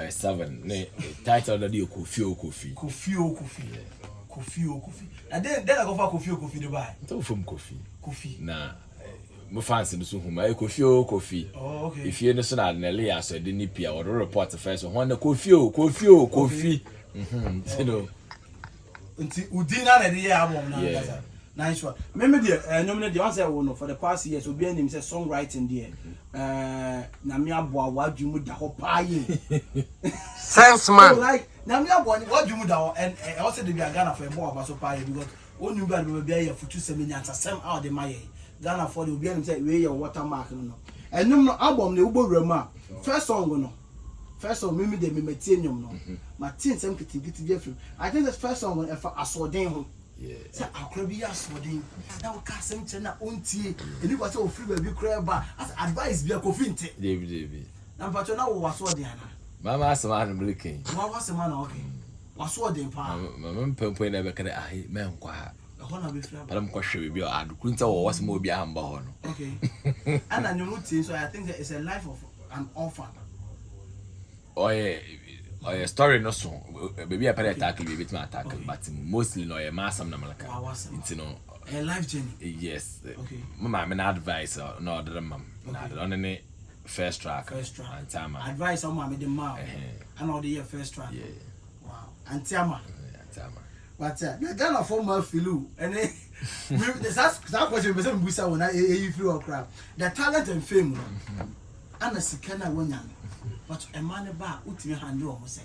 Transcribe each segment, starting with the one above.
Ɔyɛ seven ne title no de yɛ Kofi o Kofi. Kofi o Kofi. Kofi o Kofi. Na den den na kɔfa Kofi o Kofi de bae? Nti wofam Kofi. Kofi. Na mo fans no so hu ma ɛyɛ Kofi o Kofi. Oh, okay. Efie no so na Nelly asɔ de ne pia wɔde report first ho na Kofi o Kofi o Kofi. Nti no. Nti udi na na de yɛ album na ankasa. Nice one. Me me deɛ ɛnwom no deɛ wɔn sɛ wo no for the past years obi anim sɛ songwriting deɛ Nyame aboa w'adwene mu da hɔ paa yie. Sense man. Oh, like Nyame aboa w'adwene mu da hɔ and ɛwɔ sɛ debi a Ghana fo ɛbɔ waba so paa yie because wɔn bi a de bɛbɛ bi ayɛ afutusɛm nyansasɛm a ɔde ma yɛ. Ghana fo de obi anim sɛ wei yɛ watermark no no. Ɛnwom no album no ewobɔ wura mu a, first song no, first song, mimi de mima tie nnwom no, ma tie nsɛm nketenkete bi afiri mu. I think the first song no ɛfa asoɔden ho. Sɛ akora bi yɛ asoɔden na woka asɛm kyerɛ na ɔntie, ɛni kwa sɛ ofiri baabi koraa ba as advice bi a Kofi nte. Debi debi. Na mpatwɛ na wowɔ asoɔden ana? Mama asɛm ano mele kan. Wa wasɛm ana, okay. Wasoɔden paa. Mama mpɛmpɛ na ɛbɛka dɛ ahe mɛnkɔ ha. Ɛhɔ na bɛfiri aba. Pɛrɛ mkɔhwɛ baabi a adekuru nti wɔ wɔsɛm obi amba hɔ no. Okay. Ɛna nnwom tie nso, I think it's a life of an orphan. Ɔyɛ story no so baabi a pɛrɛ tackle bi ebitumi atackle, but mostly no ɔyɛ m'asɛm na meleka. Nti no. Ɛyɛ life journey. Yes. Mo maame na advice na ɔde ma m na ɔno ne first track. First track. Auntie Ama. Advice a maame de ma ɛna ɔde yɛ first track. Yeah. Wow, Auntie Ama. Auntie Ama. But na Ghana fo ma filu ɛne saa question bɛ sɛ mbusa wɔn na eyi firi hɔ koraa, the talent and fame no ana sika na wɔnya no, but ɛma ne ba a wotumi handle wɔn sɛ?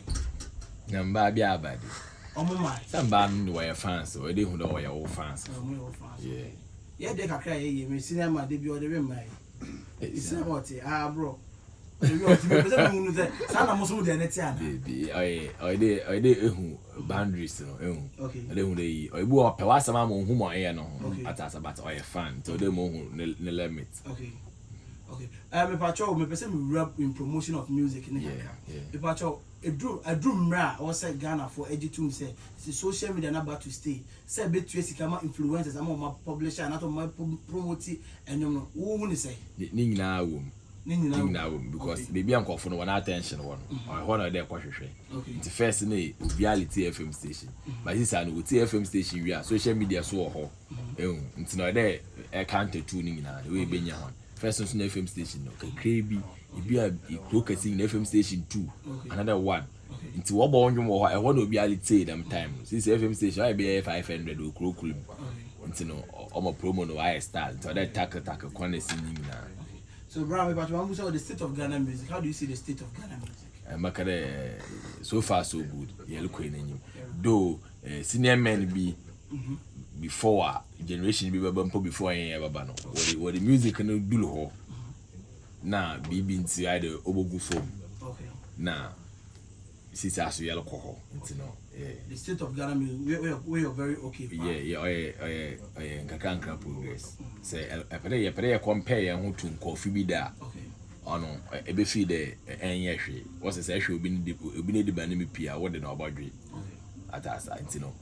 Na mbaa bi aba de. Ɔmo ma. Sɛ mbaa no de wɔyɛ fans, wɔde hu dɛ wɔyɛ wo fans. Ɔmo yɛ wo fans. Yɛ de kakra yɛ yie mɛ sinima de bi ɔde bi mma yi sinima ɔte ah bro, ɔde bi ɔte mi pɛ sɛ mi hunu sɛ saa na mo so mo deɛ ne te ana. Debi, ɔyɛ de ehu boundaries no ehu. Ɔde ehu de yi ɔyɛ bi ɔpɛ w'asɛm ama ohun ma ɔyɛ no ho ata asa, but ɔyɛ fan nti ɔde mu ohun ne limit. Okay, mepatwɛ, mepɛ sɛ mewura in promotion of music ne kakra. Mepatwɛ, eduru mmerɛ a ɛwɔ sɛ Ghanafoɔ agye tum sɛ social media na ba to stay, sɛ ɛbɛtua sika ma influencers ama ɔma publisher anaasɛ ɔma promote ɛnwom no, wohu ne sɛ? Ne nyinaa wɔ mu. Ne ne nyinaa nyinaa wɔ mu because beebi a nkɔfo no wɔn attention wɔ no, ɔyɛ hɔ na ɔde ɛkɔhwehwɛ. Nti first ne obiara le tie FM station, but sisan no wotie FM station wie a, social media so wɔ hɔ ehu. Nti na ɔde ɛka tu ne nyinaa no wei benya hɔ. First nso na FM station no kakra bi, ebi a kuro kɛse nyina FM station two, another one, nti wɔbɔ wɔn dwom wɔ hɔ, ɛhɔ na obiara le tie dɛm time no. Sisi FM station ɔyɛ bɛyɛ 500 wɔ kuro kuro mu, nti no ɔmɔ promo no wayɛ style, nti ɔde tackle tackle corners ne nyinaa. So bro, mepatwɛ mamu sɛ the state of Ghana music, how do you see the state of Ghana music? Mɛka dɛ so far so good, yɛrekɔ n'anim, though senior men bi before a generation bi bɛba mpo before yɛn yɛbɛba no, wɔde music no duru hɔ na biribi nti ayɛ dɛ ɔbɛgu fam na sisi aso yɛrekɔ hɔ nti no, yeah. The state of Ghana music, we are very okay paa. Yeah, ɔyɛ nkakra nkra progress. Sɛ ɛpɛ dɛ yɛpɛ dɛ yɛ compare yɛn ho to nkɔɔfo bi da a, ɔno ɛbɛfi dɛ ɛnyɛ hwee. Wɔsɛ sɛ ɛhwɛ obi ne di obi ne diba ne mi pii a wɔde na ɔbɔdwe ataasa. Nti no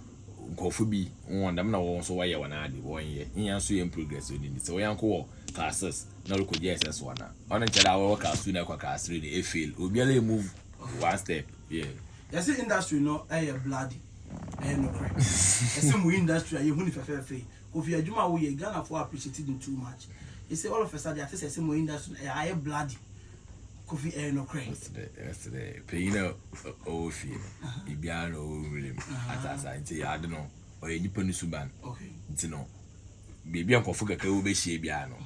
nkɔɔfo bi wɔn dɛm na wɔn nso wɔyɛ wɔn ade, wɔnyɛ nyɛ nso yɛn progress oni ni sɛ wɔyɛ nko wɔ class six na ɔrekɔ JSS one a, ɔno nkyɛn dɛ awɔwɔ class two na ɛkɔ class three na efail, obiara yɛ move one step, yeah. Yɛsɛ industry no ɛyɛ bloody, ɛyɛ nokorɛ? Yɛsɛ mo industry a yɛhu ne fɛfɛɛfɛ yi, Kofi, adwuma a woyɛ, Ghanafoɔ appreciate it too much. Yɛsɛ all of a sudden ate sɛ ɛsɛ mo industry no ɛyɛ ayɛ bloody. Kofi, ɛyɛ nokorɛ? Ɛsɛ dɛ panyin a ɔwɔ fie no, biribiara na ɔwɔ nwura mu ataasa, nti ade no ɔyɛ nipa no suban. Nti no biribi a nkɔfo kakra wobɛhyia biara no,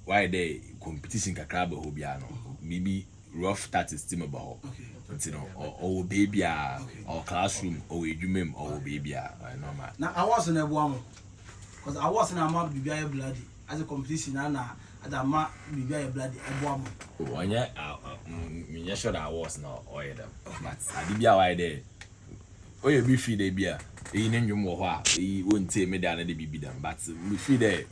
wayɛ dɛ competition kakra aba hɔ biara no, biribi rough tactics ti ma ba hɔ. Nti no ɔwɔ beebi a ɔwɔ classroom, ɔwɔ edwuma mu, ɔwɔ beebi a ɔyɛ normal. Na awards no ɛboa mo? Because awards na ama biribi ayɛ bloody as a competition na ade ama biribi ayɛ bloody, ɛboa mo? Ɔnyɛ, menyɛ sure that awards na ɔyɛ dɛm, but ade bi a wayɛ dɛ ɔyɛ bi fi dɛ bi a eyi ne nnwom wɔ hɔ a eyi wɔntie me da na de biribi dɛm, but me fi dɛ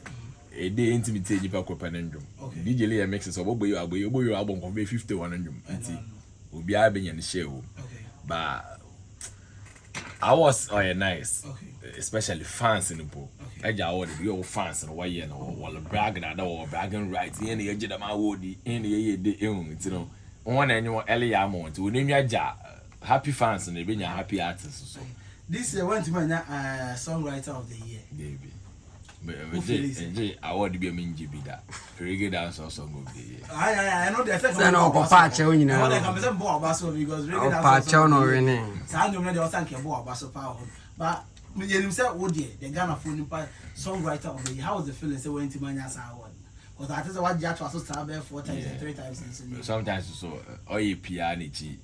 ede ntumi tie nipa koro pɛ ne nnwom. DJ le yɛ mix sɛ ɔbɛbɔ yi, abɔ yi, ɔbɔ yi, abɔ nkɔfo bɛyɛ 50 wɔ ne nnwom, nti obiara bɛnya ne share wɔ mu. But awards ɔyɛ nice, especially fans no po ɛgya award bi ɔwɔ fans no wɔyɛ no, wɔlɔ brag na ada wɔwɔ bragging right, yɛn na yɛgye dɛm award yi, yɛn na yɛyɛ de ehu. Nti no Wɔn na ɛnye wɔn ɛleyɛ ama wɔn nti wɔn enwa gya happy fans na ebenya happy artists so. This year wɔntumi anya uh, songwriter of the year. Deebi. Megye ngye award bi a mi ngye bi da. Reggae dancehall song of the year. Ayi ayi ɛno deɛ sɛ Sɛ na ɔkɔpa akyɛw nyinaa Ɛhɔ deɛ kàmɛ sɛ mbɔ ɔba so because reggae Ɔpa dancehall akyɛw song na of the year. ɔwene. Saa nnwom no deɛ ɔsan kɛ bɔ ɔba so paa wɔ hɔ. But yɛnim sɛ wo deɛ the Ghana fo nipa songwriter of the year how was the feeling sɛ wɔntumi anya saa award no? Because ate sɛ wagye ato aso saa bɛyɛ four times and three times nso ni. Sometimes so ɔyɛ pii a n'akyi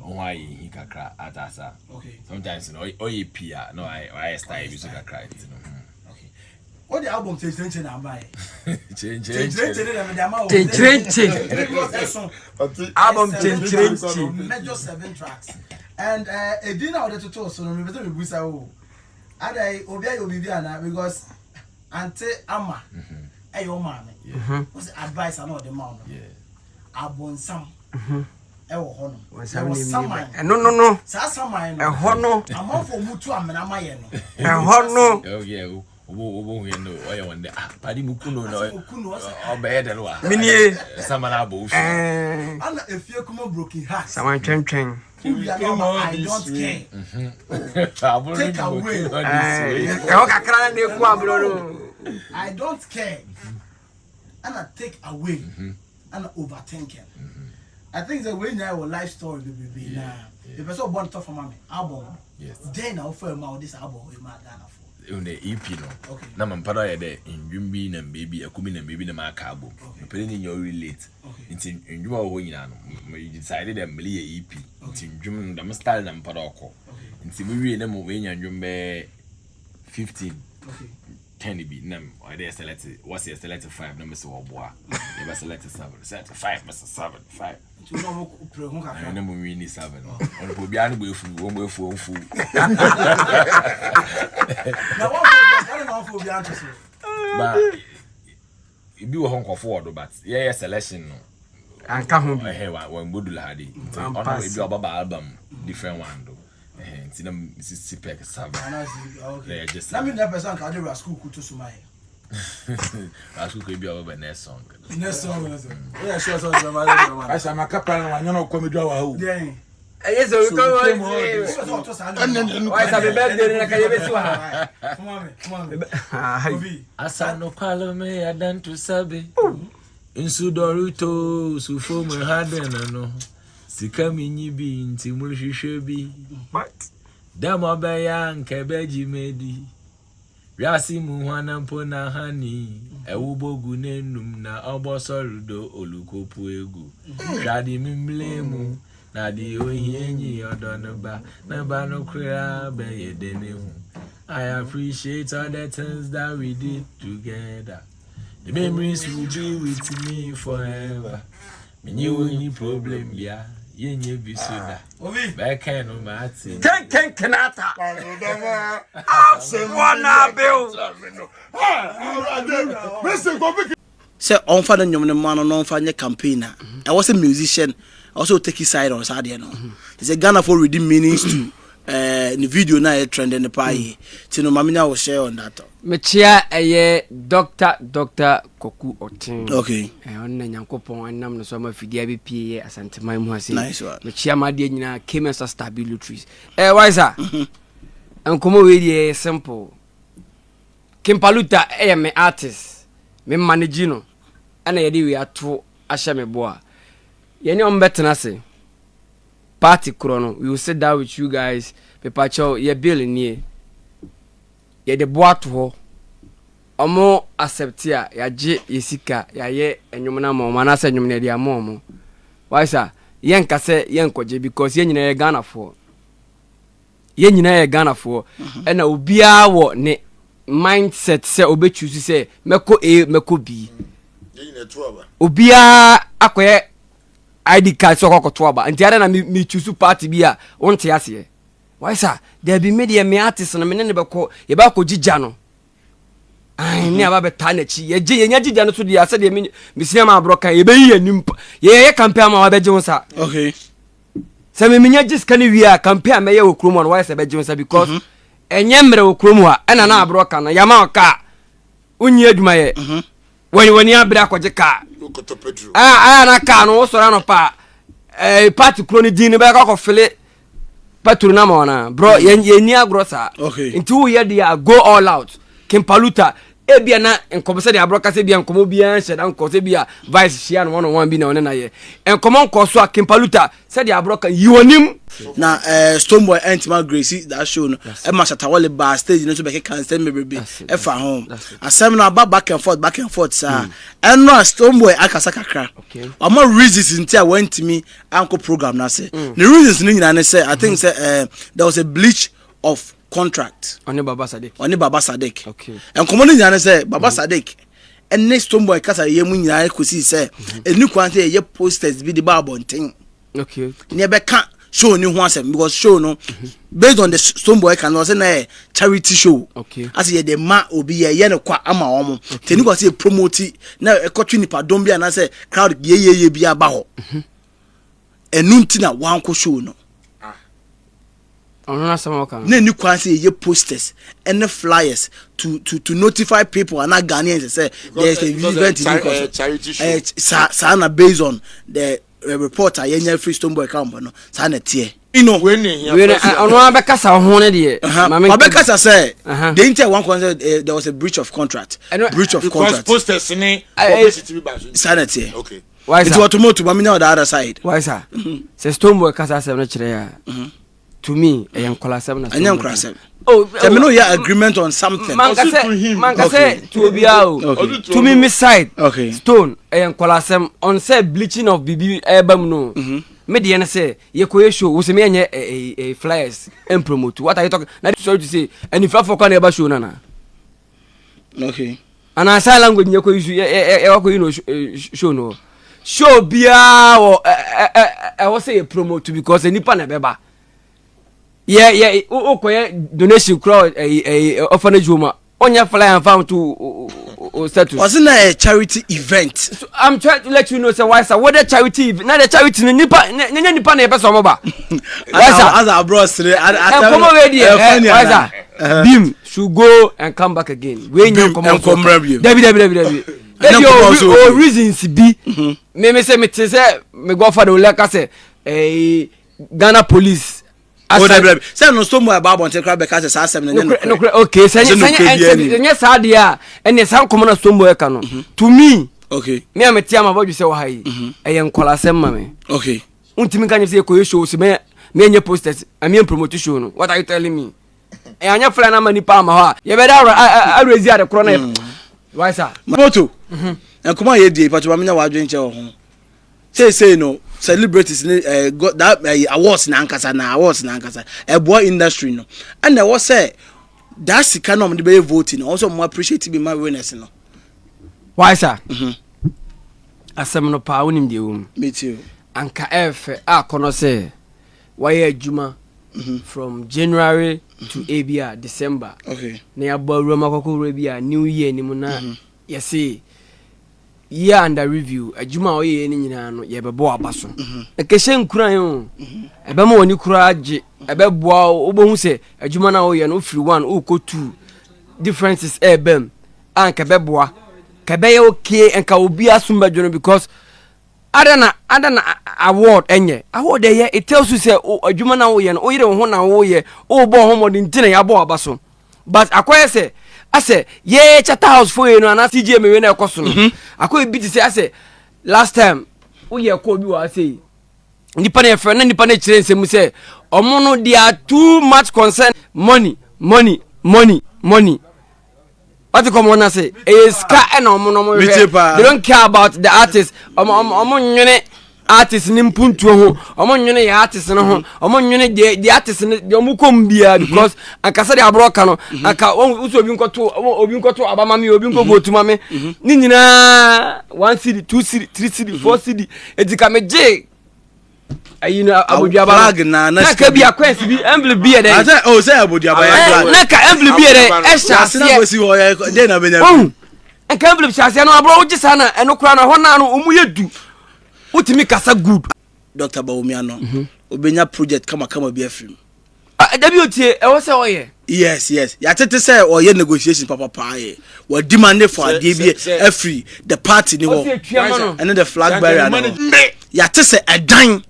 ho ayɛ hi kakra atasa. Okay. Sometimes no ɔyɛ pii a na ɔayɛ ɔayɛ style bi so kakra nti no. Okay. Wo de album kyenkyerenkye na aba yɛ. Kyenkyerenkye. Kyenkyerenkye ne deɛ mede ama wo. Kyenkyerenkye. Because ɛso. Album Seven kyenkyerenkye. tracks, Major seven tracks. And edin na wɔde totoo so no mepɛ sɛ mebusa wo. Adai obi ayɛ obi bi ana because ante ama ɛyɛ wo maame. Wo sɛ advice ana ɔde ma wo no. Abonsam ɛwɔ hɔ no. Bonsam Yɛwɔ ne mi saman. ba. Ɛno no no. Saa saman no. Ɛhɔ no. Amanfoɔ mu tu amena ma yɛ no. Ɛhɔ no. Oh yeah, obo obo hu no ɔyɛ wɔn dɛ ah padi mu kunu no Asɛ oku no, ɔsɛ- ɔbɛyɛ dɛ no wa. Minie. Sama na abɔ ofi. Ɛɛ. Ana efie kuma broken heart. Saman twɛntwɛn. Wowia na ɔba I don't care. Aburo Take away. Ɛɛ ɛhɔ kakra na eku aburo no. I don't care. Ana take away. Ana overthinking. I think that when you have a life story, baby, na the person born tough for mommy album. Yes. Then I offer my this album with my Ghana for. Ehu dɛ EP no. Okay. Na mpa dɛ ɔyɛ dɛ ndwom bi na beebi ɛko bi na beebi na ma aka abom. Okay. Mepɛ dɛ ne nyinaa relate. Okay. Nti ndwom a ɔwɔ hɔ nyinaa no me decide dɛ mele yɛ EP. Nti ndwom no dɛm style na mpa dɛ ɔkɔ. Okay. Nti me wie na mo enya ndwom bɛyɛ 15. Okay. 10 bi na ɔyɛ dɛ select wɔsi yɛ select 5 na mesi wɔboa. Yɛbɛ select 7. Select 5 mesi 7 5. Nti wɔn a wɔn pere ho kakra. Ɛno na mo wi ni 7 no. Ɔno po obiara no bo efu wɔn bo efu wɔn fu. Na wɔn fo obi wɔn na wɔn fo obi anto so. Ba ebi wɔ hɔ nkɔfo wɔ do but yɛyɛ selection no. Anka ho bi. Ɛhɛ wa wɔn module ha de. Nti Ampa ɔno se. ebi ɔbɛba album different one do. Ɛhɛ nti na sisi pɛk 7. Ana si okay. Na yɛgye Na seven. mi nua pɛ sɛ anka ɔde rascal kuto so ma yɛ. Rascal ko ebi ɔbɛba next song. Next song next song. Oyɛ sure sɛ ɔde bɛ ma ɔde bɛ ma. Asa makapa na wanyɛ na ɔkɔ mi dwa wa o. Deɛn. Ɛyɛ sɛ obi So kɔ we wɔn came all si. this Wopɛ sɛ ɔto saa Ɛnɛ nnwom deɛ no? no Why sɛ mi birthday no na ka yɛ bɛ si wɔ ha. Kuma me, kuma me. Ah, Obi. Asano kwalome adanto sabe. Nsu dɔrito sufo mu ha den no. Sika mi nyi bi nti mu hwehwɛ bi. What? Dɛm ɔbɛyɛ a nka ɛbɛgye medi. Wiase mu hwana mpo na hani. Ɛwo bogu n'enum na ɔbɔ sɔre do olukopu egu. Hwɛ mi mble mu na de ohia nyi ɔdɔ ne ba. Ne ba no koraa bɛyɛ de ne ho. I appreciate all the things that we did together. The memories will be with me forever. Menye wo ni problem bia. Yenye bi so da. Obi. Bɛka no maate. Kenken Kenata. Wana bill. Sɛ ɔmfa ne nnwom no ma no na ɔmfa nyɛ campaign a ɛwɔ sɛ musician ɛwɔ sɛ ɔtake side on saa adeɛ no te sɛ Ghana for reading meanings to ne video no a ɛyɛ trending no paa yie nti no ma menya wo share on that. Mekyea ɛyɛ Doctor Doctor Kwaku Ɔten. Okay. Ɔno na Nyankopɔn ɛnam no so ama fidie abɛpie yɛ Asanteman mu ase. Nice one. Mekyea m'adeɛ nyinaa Kmsa Star B Lotteries. Waisa, nkɔmmɔ wei deɛ ɛyɛ simple. Kimpaluta ɛyɛ me artist, me manage no, ɛna yɛde wei ato ahyɛ me bo a. Yɛne ɔmo bɛtena ase. Party korɔ no, we will sit down with you guys. Mepakyɛw, yɛ bill nie. Yɛde bo ato hɔ. Ɔmo accept a, yɛagye yɛ sika, yɛayɛ nnwom no ama ɔmo, anaasɛ nnwom no yɛde ama ɔmo. Waisa, yɛnka sɛ yɛnkɔgye because yɛn nyinaa yɛ Ghanafoɔ. Yɛn nyinaa yɛ Ghanafoɔ. Ɛna obiara wɔ ne mindset sɛ ɔbɛchoose sɛ mɛkɔ A, mɛkɔ B. Obiara akɔyɛ ID card sɛ ɔkɔkɔto aba. Nti adɛn na me me choose party bi a wonte aseɛ. Waisa, dabi me deɛ me artist no me ne ne bɛkɔ, yɛbɛ akɔgye gya no. Ai, ne aba bɛtaa n'akyi. Yɛgye yɛnya gye gya no so deɛ sɛdeɛ me mesia ma aborɔ kan yɛbɛyi yɛn anim pa. Yɛyɛ campaign ama wabɛgye wo nsa. Okay. Sɛ me menya gye sika no wie a campaign a mɛyɛ wɔ kurom hɔ no wayɛ sɛ bɛgye wo nsa because ɛnyɛ mmerɛ wɔ kurom hɔ a ɛna na aborɔ ka no yɛama wo kaa wonyi adwumayɛ wɔne w'ani abere akɔgye kaa. Wokɔtɔ petrol. Ɛyɛ na kaa no wosɔre anɔpa a. ɛɛ party kuro no din no bɛkɔ akɔfele petrol no ama wɔn a bro yɛn yɛn ni agorɔ saa Okay. nti woyɛ deɛ a go all out. King Paluta ebia na nkɔmɔ sɛdeɛ aborɔ kasa ebia nkɔmɔ biara nhyɛ da nkɔ sɛ ebia vice hyia no one on one bi na ɔne na yɛ nkɔmɔ nkɔ so a King Paluta sɛdeɛ aborɔ ka yi wɔnim. Na eh, Stonebwoy ɛntumi agresi that show no ɛma Shatta Wale baa stage no so bɛkeka nsɛm bebrebe ɛfa ho. Asɛm no aba back and forth back and forth saa. Ɛno a Stonebwoy akasa kakra. Wama reasons nti a wantumi ankɔ program no ase. Ne reasons no nyinaa ne sɛ I think sɛ eh, there was a breach of contract. Ɔne Baba Sadiq. Ɔne Baba Sadiq. Okay. Nkɔmɔ no nyinaa ne sɛ Baba Sadiq ɛne Stonebwoy kasa yɛ mu nyinaa kɔsii sɛ ɛni kwan sɛ yɛyɛ posters bi de ba abɔnten. Okay. Ne ɛbɛka show ni ho asɛm because show no based on the Stonebwoy kan no ɔsɛ na yɛ charity show. Okay. Asɛ yɛde ma obi yɛyɛ no kwa ama wɔn. Nti ɛni kwan sɛ yɛ promote na ɛkɔtwe nipadɔm bi anaasɛ crowd yeyeye bi aba hɔ. Ɛnu nti na wankɔ show no. Ɔno n'asɛm a ɔka no. Na ɛni kwan sɛ yɛyɛ posters ɛne flyers to notify people ana Ghanaians sɛ there is a event in Because charity show. Saa saa na based on the report a yɛnya firi Stonebwoy camp no saa na ɛteɛ. You know. Wei ne hia Wei no first year. ɔno ara bɛkasa ho no deɛ. Maame nka bi. Wabɛkasa sɛ Aha. the nti a wankɔ sɛ there was a breach of contract. Breach of Because contract. posters ne publicity bi ba so. Saa na ɛteɛ. Okay. Why Nti sir? wɔtomo to maame nya on the other side. Why sir? Sɛ Stonebwoy kasa asɛm no kyerɛ a, to me ɛyɛ nkɔlasɛm na Ɛnyɛ Stonebwoy nkorasɛm. Oh, Sɛ me no yɛ agreement on something. Manka Ɔse sɛ to him. manka Okay. sɛ to obiara o. Okay. To me me side. Okay. Stone ɛyɛ nkɔlasɛm on sɛ bleaching of biribi ɛba mu no. Me deɛ ne sɛ yɛkɔyɛ show wo sɛ meyɛnyɛ flyers and promote. What are you talking? Na sorry to say anifrafoɔ kɔ na ɛba show no ana? Okay. Ana sign language nyɛ kɔ yi so yɛ yɛ yɛ wakɔ yi no show no. Show biara wɔ ɛ ɛ ɛ ɛwɔ sɛ yɛ promote because nipa na ɛbɛba. Yɛ yɛ o kɔyɛ donation kura ɛyi ɛyi orphanage home a ɔnyɛ flyer nfa to o status. Ɔse na ɛyɛ charity event. So I'm trying to let you know sɛ why sir whether charity event na the charity no nipa ne nye nipa na yɛ pɛ sɛ ɔmo ba. Why sir? Asa aborɔ sere. Nkɔmɔ wei deɛ ɛ why sir Bim should go and come back again. Wei nye Bim nkɔmɔ nkɔ mmra bio. Dabi dabi dabi dabi. Ɛnyɛ Ebi nkɔmɔ o so o okay. reasons bi. Mímí sɛ mi te sɛ mi godfather olè ka sɛ ɛɛ Ghana police. O dabi dabi. Sɛ no Stonebwoy aba abɔnten koraa bɛka sɛ saa asɛm no nyɛ Nokorɛ nokorɛ. nokorɛ okay sɛ Ɔsɛ nyɛ nokorɛ biara sɛ nnim. nyɛ saa deɛ a ɛnneɛ saa nkɔmɔ na Stonebwoy ka no to me Okay. me a mete ama bɔdwe sɛ wɔ ha yi ɛyɛ nkɔlasɛm ma me. Okay. Wontumi nka nyɛ sɛ yɛkɔyɛ show so mɛ mɛnyɛ posters ɛmeɛ promote show no. What are you telling me? Ɛyɛ anyɛ flyer na ama nipa ama hɔ a yɛbɛda awurezi ade korɔ na yɛ why sir? Moto. Nkɔmɔ a yɛdie patro ma menya w'adwene kyɛ wɔ ho. Seesei no celebrities ne eh, go, that, eh, awards na ankasa na awards na ankasa ɛboa industry no ɛna ɛwɔ sɛ that sika na wɔde bɛyɛ voting no wɔn sɛ wɔn appreciate bi ma winners no. Why sir? Asɛm no paa wonim deɛ ɛwɔ mu. Me too. Anka ɛɛfɛ akɔnɔ sɛ wayɛ adwuma from January to ebi a December. Okay. Na yɛabɔ awuram akɔkɔ wura bi a new year ni mu na yɛse year under review adwuma a ɔyɛyɛ no nyinaa no yɛbɛbɔ aba so. Ɛkɛhyɛ nkuran o. Ɛbɛma w'ani koraa gye. Ɛbɛboa wo wobɛhu sɛ adwuma no a woyɛ no wofiri 1 wokɔ 2 differences ɛɛba mu a nka ɛbɛboa. Ka ɛbɛyɛ okay nka obi asom bɛdwo no because ada na ada na award ɛnyɛ award ɛyɛ it tells you sɛ adwuma no a woyɛ no woyere wo ho na woyɛ wobɔ ho mmɔden nti na yɛabɔ aba so. But akɔyɛ sɛ asɛ yɛ Charter House fo yi no anaa CGM wei na ɛkɔ so no akɔyɛ bi te sɛ asɛ last time woyɛ kɔ bi wɔ ase yi nipa no yɛfrɛ na nipa no kyerɛ nsɛm sɛ ɔmo no they are too much concern money money money money. Wate kɔmɔ na se ɛyɛ sika ɛna ɔmo no ɔmo hwɛ they don't care about the artist. Ɔmo ɔmo ɔmo nwene artist ne mpuntuo ho, ɔmo nwene yɛ artist no ho, ɔmo nwene deɛ deɛ artist no deɛ ɔmo kɔm biara because ankasa deɛ aborɔ ka no anka wɔn wosɛ obi nkɔto obi nkɔto aba ma mi obi nkɔ vote ma mi ne nyinaa 1 cedi 2 cedi 3 cedi 4 cedi eti ka me gye ayi no aboduaba flag na na ka bi akwɛnsi bi envelope bi yɛ dɛ Ase o sɛ aboduaba yɛ flag. Na ka envelope bi yɛ dɛ ɛhyɛ Ase na aseɛ bosi hɔ yɛ den na benya. Ohun nka envelope hyɛ aseɛ no aborɔ wogye saa na ɛno koraa no ɛhɔ naa no ɔmu yɛ du wotumi kasa good. Dr. Bawumia no obenya project kama kama bi afiri mu. Dabi otie ɛwɔ sɛ ɔyɛ. Yes yɛatete sɛ ɔyɛ negotiation papapaa yɛ wɔ demand for adeɛ bi afiri the party ni hɔ Ɔsi etua ma no. ɛne the flag bearer no hɔ. Yɛate sɛ ɛdan.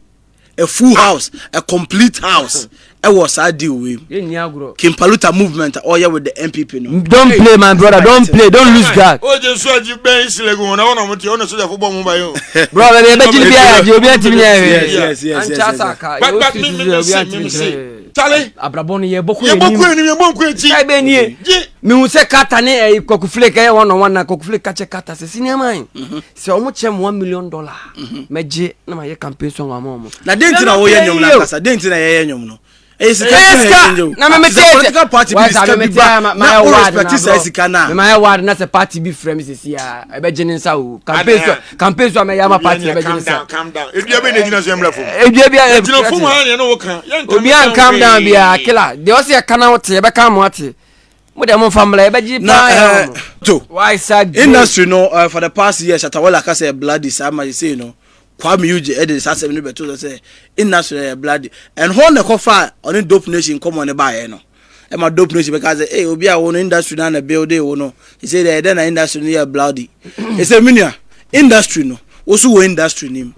A full house, a complete house ɛwɔ saa deal wei mu. Yɛnni agorɔ. King Paluta movement a ɔyɛ with the NPP no. Don't play my brother, don't play, don't lose guard. O je nso agye bɛn silegu wɔn na wɔn na wɔn te wɔn na sojafo bɔ wɔn ba yi o. Bro, baabi a yɛbɛgye no biara yɛagye, obiara ntumi nyɛ hwee. Yes, yes, yes, yes, Ankyɛ yes. asaka, But yɛwɔ but street me me so me obiara se me ntumi me se. nkyerɛ. Charlie. Abrabɔ no yɛbɔ kɔ Yɛbɔ yɛn kɔ anim. anim yɛbɔ nkɔ akyi. Kae bɛn nie? Gye. Mehu sɛ Carter ne ɛyi Kwaku Flake ɛyɛ one on one na Kwaku Flake ka kyerɛ Carter sɛ senior man sɛ ɔmo kyɛ me $1 million a mɛgye na mayɛ campaign song ama ɔmo. Na den ti na wɔyɛ nnwom no ankasa? Den ti na yɛyɛ nnwom no? Ɛyɛ sika Ɛyɛ ti na sika yɛyɛ nnwom. na me mete Sɛ political party bi de sika bi ba na o respect saa sika no a. Me mayɛ ward na sɛ party bi frɛ me sisi a ɛbɛgye ne nsa o. Campaign so campaign so a mɛyɛ ama party ɛbɛgye ne nsa. Calm down. Edua bɛ na egyina so yɛn mmerɛ fam. Edua bi a Egyina fam ha yɛn na wɔka. Yɛn Obi an calm down biara killer. Deɛ ɔsɛ yɛka na wote yɛbɛka ama wate. Mo deɛ momfa mmra yɛbɛgye Na paa yɛ eh, wɔn. to Why sa great. industry no uh, for the past years Shatta Wale aka sɛ bloody saa ma sesei no Kwame Eugene ɛde saa asɛm no bɛto so sɛ industry no yɛ bloody and hɔ na ɛkɔfa ɔne Dope Nation nkɔmmɔ no baeɛ no ɛma Dope Nation bɛka sɛ hey, obi a wo no industry no na build wo no sesei deɛ ɛdɛn na industry no yɛ bloody ɛsɛ me nua industry no wo so wɔ industry no mu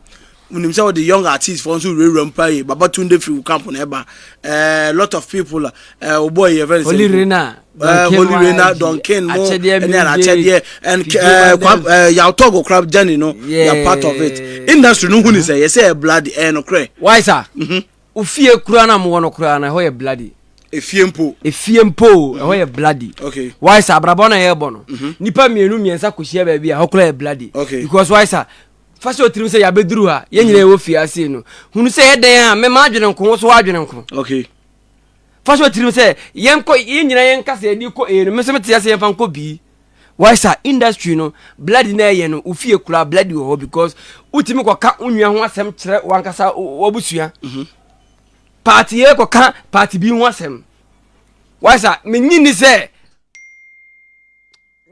Wonim sɛ wɔde young artist foɔ nso wurawura mu paa yie. Babatunde firi wo camp na ɛba. Eh, lot of people a eh, wo boy yɛ fɛn sɛ. Holy Rena, Eh, Don King Holy Rena, YG, Don King mo, Akyɛdeɛ ɛne Music, akyɛdeɛ and PJ eh, kwa, Wonders. eh, Yaw Tog kora journey no, you are part of it. Yeah. Industry no hu ni sɛ yɛsɛ yɛ bloody ɛyɛ nokorɛ. Why sir? Wo fie koraa na mowɔ no koraa no ɛhɔ yɛ bloody. Efie mpo. Efie mpo o, ɛhɔ yɛ bloody. Okay. Why sir? Abrabɔ na yɛrebɔ no. Nipa mmienu mmiɛnsa kɔhyia baabi a ɛhɔ koraa yɛ bloody. Okay. Because why sir? Fa hyɛ wo tirim sɛ yɛabɛduru ha, yɛn nyinaa yɛwɔ fie ase no. Hunu sɛ ɛyɛ dɛn a me m'adwene nko, wo nso w'adwene nko. Okay. Fa hyɛ wo tirim sɛ yɛnkɔ yɛn nyinaa yɛnka sɛ yɛde kɔ A no, me nso mete ase yɛmfa nkɔ B. Why sa industry no bloody na ɛyɛ no, wo fie koraa bloody wɔ hɔ because wotumi kɔka wo nua ho asɛm kyerɛ w'ankasa w'abusua. Party A kɔka party B ho asɛm. Why sa menyi ni sɛ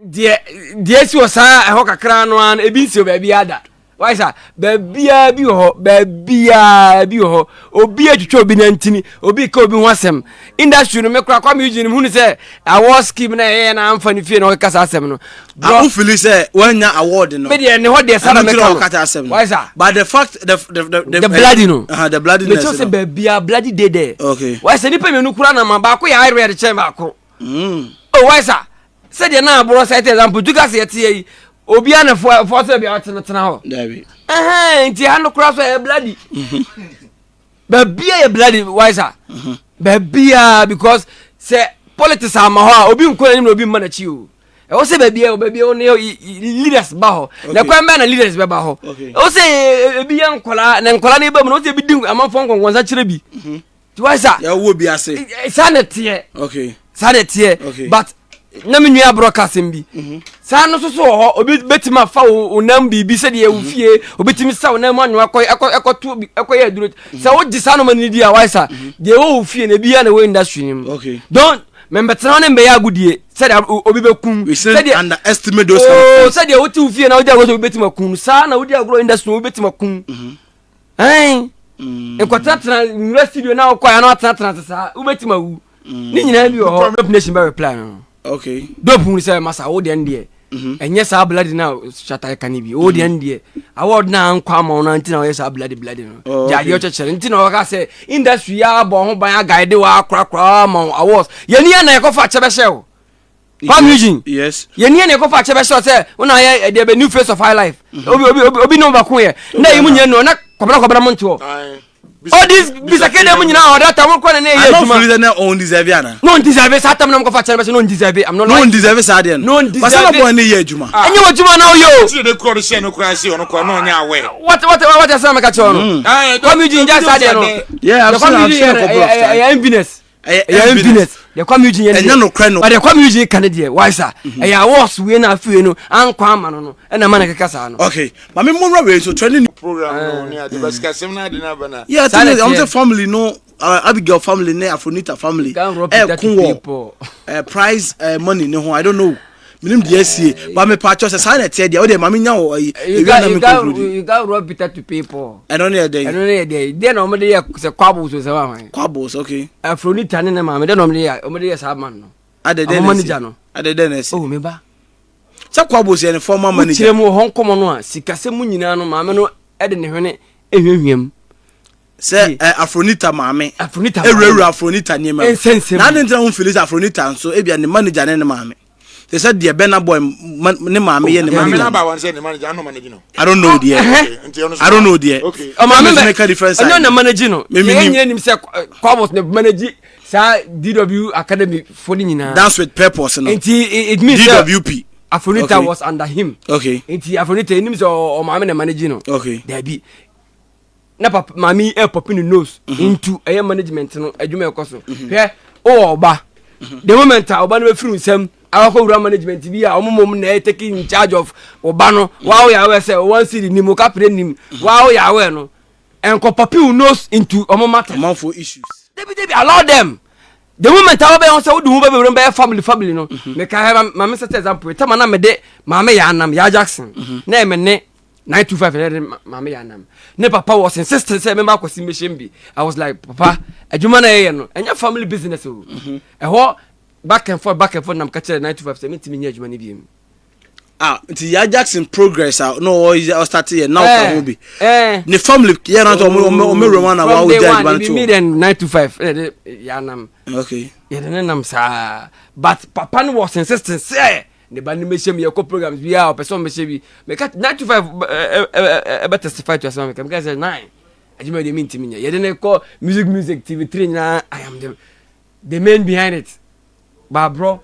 Deɛ deɛ esi wɔ saa ɛhɔ kakra no ara no ebi nsi wɔ baabi ada. Wayɛ sa baabiara bi wɔ hɔ baabiara bi wɔ hɔ obi atwitwa obi nantini obi ka obi ho asɛm industry no me kora Kwame Eugene mu hunu sɛ award scheme na ɛyɛ na amfa ne fie na ɔkeka saa asɛm no. Ah, wo feel sɛ wanya award no. Me deɛ ne hɔ deɛ saa na mɛka no. Ɔkata asɛm no. Wayɛ sa. But the fact the the bloody no. The bloodiness. Mekyerɛ sɛ baabiara bloody dey there. Okay. Wayɛ sɛ nipa mmienu kura na ma baako yɛ ayɛ de kyɛn baako. Mm. Oh, why sir? Sɛdeɛ na aborɔ sɛ ɛte example tu ka sɛ yɛteɛ yi obiara na fo fo sɛ bia ɔtena tena hɔ. Dabi. Ɛhɛn nti ha no koraa so ɛyɛ bloody. Baabia yɛ bloody why sir? Baabia because sɛ politics ama hɔ a obi nkɔ n'anim na obi mma n'akyi o. Ɛwɔ sɛ baabi a baabi a ne leaders ba hɔ. Na kwan bɛn na leaders bɛba hɔ. Ɛwɔ sɛ ebi yɛ nkɔlaa na nkɔlaa no ba mu na ɛwɔ sɛ ebi di amanfoɔ nkɔnkɔnsa kyerɛ bi. Ti why sir? Yɛ wo bi ase. Saa na teɛ. Okay. Saa na teɛ. Okay. But na me nua aborɔ ka asɛm bi. Mhm. Saa no soso wɔ hɔ obi bɛtumi afa wo nam biribi sɛdeɛ wo mhm. fie obɛtumi sa wo nam mu anwoa kɔ ɛkɔ ɛkɔto ɛkɔ yɛ aduro mhm. sɛ wogye saa noma no di a wayɛ sa deɛ ɛwɔ wo fie na ebi yɛ na ɛwɔ industry no mu. Okay. Don mɛmbɛtena hɔ ne mbɛyɛ agodie sɛdeɛ obi bɛkum sɛdeɛ underestimate those kind of things. Sɛdeɛ wote wo fie na wodi agorɔ sɛ obi bɛtumi akum saa na wodi agorɔ industry no obi bɛtumi akum. Ɛn mm. nkɔtenatena nwura studio na wokɔ ya na watenatena ase saa wobɛtumi awu mm. ne nyinaa bi wɔ hɔ dope nation bɛ reply no okay dope hu sɛ masa wo deɛ no deɛ mhm. ɛnyɛ saa bloody na shata ka no bi wo deɛ no deɛ award na ankɔ ama wo no nti na wɔyɛ saa bloody bloody no oh, gya adeɛ ɔkyɛkyerɛ nti na wɔka sɛ industry yɛ abɔ ho ban aguide wɔ akorakora ama wo awards yɛni yɛ na yɛkɔfa kyɛ bɛhyɛ wo Kwame Eugene. Yes. Yɛn ni yɛn na ɛkɔfa akyɛ bɛhyɛ sɛ wɔn ayɛ ɛdeɛ bɛ new face of high life. Mhm. Obi obi obi obi ne wɔn baako yɛ. Na yi mu nyɛ no na kɔbra kɔbra mo ntoɔ. All this bisakɛ dɛ mu nyinaa ɔda tam kɔ na ne yɛ adwuma. I don't feel na ɔn deserve ana. No deserve saa tam na mo kɔfa akyɛ bɛhyɛ no deserve. I'm not lying. No deserve saa deɛ no. No deserve. Basa na bɔ ne yɛ adwuma. Ɛnyɛ wɔ adwuma na ɔyɛ o. Ti de kura de hyɛ no kura se ɔno kura na ɔnyɛ awɛ. What what what ɛsɛ na mɛka kyerɛ ɔno. Kwame Eugene gya saa deɛ no. Yeah, I've seen I've seen a couple of times. Ɛyɛ enviness. Ɛyɛ ɛyɛ emptiness deɛ Kwame Eugene yɛ ɛnyɛ nokorɛ no but deɛ Kwame Eugene ka ne deɛ why sa mhm. ɛyɛ awards wei na afei no ankɔ ama no no ɛna ma no keka saa no. Okay maame mo nwura wei so trending. Program no ne ade ba sikasɛm na ade na aba na. Yeah, ti ne ɔmo sɛ family no uh, Abigail family ne Afronita family ɛɛko wɔ eh, prize eh, money ne ho I don't know menim deɛ asie ba mepa kyɛw sɛ saa na ɛteɛ deɛ wode ma menya wɔ ayi ewia na me conclude you can rob Peter to pay Paul ɛno ne yɛ dɛn ɛno ne yɛ dɛn deɛ na wɔde yɛ sɛ kwabos sɛ wɔn ahwan kwabos okay Afronita ne ne maame deɛ na wɔde yɛ wɔde yɛ saa man no adɛ dɛn na manager no adɛ dɛn na ɛsi oh me ba sɛ kwabos yɛ ne former manager wokyerɛ mu wɔ hɔ nkɔmɔ no a sikasɛm mu nyinaa no maame no ɛde ne hwene ehwehwɛ mu. Sɛ ɛ Afronita maame. Afronita maame. Ewurawura Afronita nneɛma mu. Nsɛnsɛm. Na adi ntina ho fili sɛ Afronita nso ebia ne manager ne ne maame. Te sɛ deɛ Burna Boy ne maame yɛ ne manager. Maame n'aba wɔn sɛ ne manager ano manage no. I don't know deɛ. I don't know deɛ. Ɔmaame bɛ ɔnyɛ na manage no. Yɛn nyina nim sɛ Kwabos na manage saa DW Academy fo ne nyinaa. Dance with purpose no. Nti it means DWP. Afronita was under him. Okay. Nti Afronita enim sɛ ɔmaame na manage no. Okay. Dabi. Na papa maame yi ɛpɔpi ne nose into ɛyɛ management no adwuma ɛkɔ so. Hwɛ wowɔ ɔba. The moment a ɔba no bɛfiri nsam akɔkɔ wura management bi a ɔmo mom na ɛyɛ taking in charge of ɔba no waa woyɛ awɛ sɛ wɔn siri nim okapere nim waa woyɛ awɛ no ɛnkɔ pɔpi wo nose into ɔmo matter. Amanfoɔ issues. Dabi dabi allow them the moment a wɔbɛyɛ ho sɛ wode ho bɛbɛwura bɛyɛ family family no meka hɛ maame sɛ example tama na mede maame yɛ anam yɛ Jackson na ɛmɛ ne 925 ɛyɛ de maame yɛ anam ne papa was insisting sɛ mɛma akɔsi mbɛhyɛ bi. I was like, papa, adwuma na yɛyɛ no ɛnyɛ family business o. Ɛhɔ back and forth, back and forth, nam ka kyerɛ 925 sɛ mentumi nyɛ adwuma no bi mu. Ah, nti Yaa Jackson progress a na ɔyɛ ɔstart yɛ na ɔka ho bi. Eh. Ne family yɛ na ɔmo ɔmo ɔmo wura mu ana wa From day ɔgya one adwuma no ebi to me hɔ. then 925 ɛna de yɛ anam. Yɛde ne nam saa, but papa no was insisting sɛ ne ba no mɛhyɛ mu. Yɛkɔ programs bi a ɔpɛ sɛ ɔmɛhyɛ bi. Meka 925 ɛbɛ testify to asɛm a meka sɛ nine adwuma deɛ mentimi nyɛ. Yɛde ne kɔ music music TV3 nyinaa, I am the main behind it. Baaborɔ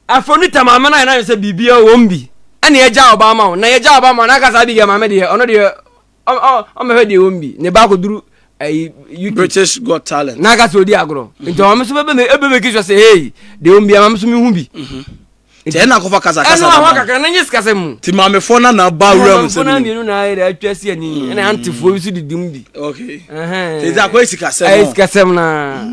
Afronita maame no ayɛ n'adwene sɛ biribiara wɔ mu bi ɛna yɛgya ɔba ama wo na yɛgya ɔba ama wo na aka saa Abigail maame deɛ ɔno deɛ ɔmmɛhwɛ deɛ ɛwɔ mu bi ne ba akɔduru ɛyi UK. British Got Talent. Na aka sɛ ɔdi agorɔ nti ɔmaame so bɛbɛ ɛbɛ make sure sɛ hey, deɛ ɛwɔ mu bi maame so mehu bi. Nti ɛna akɔfa kasa kasa ɛno ahoa kakra na nye sikasɛm mu. Nti maamefoɔ na na ba wura mu sɛ mi. Mmienu na ayɛ dɛ atwa si ani ɛna antefoɔ bi so didi mu bi. Okay. Nti akɔyɛ sikasɛm. Ɛyɛ sikasɛm naa.